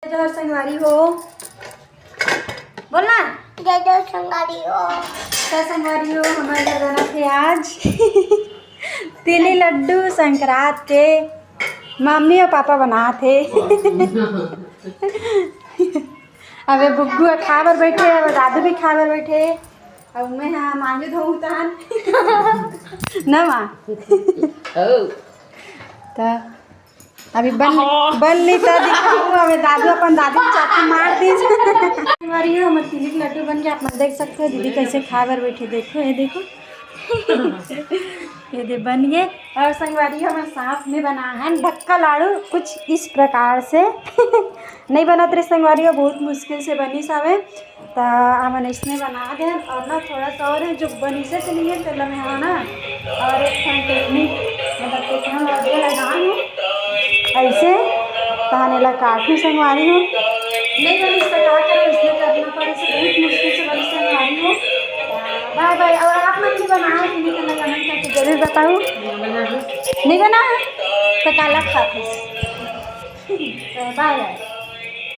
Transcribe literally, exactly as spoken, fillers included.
जोहार संगवारी हो, बोलना। जय जोहार संगवारी हो। तो संगवारी हो, हमर घर बनत हे आज तिली लड्डू संक्रांत के। मम्मी अउ पापा बनात हे। अबे गुग्गू ह खाए बर बैठे, अबे दादू भी खाए बर बैठे। अब मैं हा मांजू धोऊ तहन। ना माँ? त अभी बन, बन ली त दिखाऊँ। अबे दादू अपन दादी के चाकू मार दी। संगवारी हो, हमर तिली के लड्डू बन के आप मन देख सकते हो। दीदी कैसे खाए बर बैठे, देखो, ये देखो। ये दे बन गए। और संगवारी हो, हमर साथ में बना है ढक्का लाडू कुछ इस प्रकार से। नहीं बनत रहे संगवारी हो, बहुत मुश्किल से बनिस हवे। त हमन अइसने बना देन। और ना थोड़ा सा और है जो बनिसे से नहीं है, तेला मैं हा ना और एक ठन टेक्निक, मतलब टेक्नोलॉजी लगा हूँ ऐसे। तहन एला काटू संगवारी हो, नहीं बनिस त का करूँ, इसलिए करना पड़े से बहुत मुश्किल से बनिस संगवारी हो। बाय बाय। और आप मन भी बनाए कि नहीं, तेला कमेंट करके जरूर बताओ। नहीं बना है तो काला खाते। बाय बाय।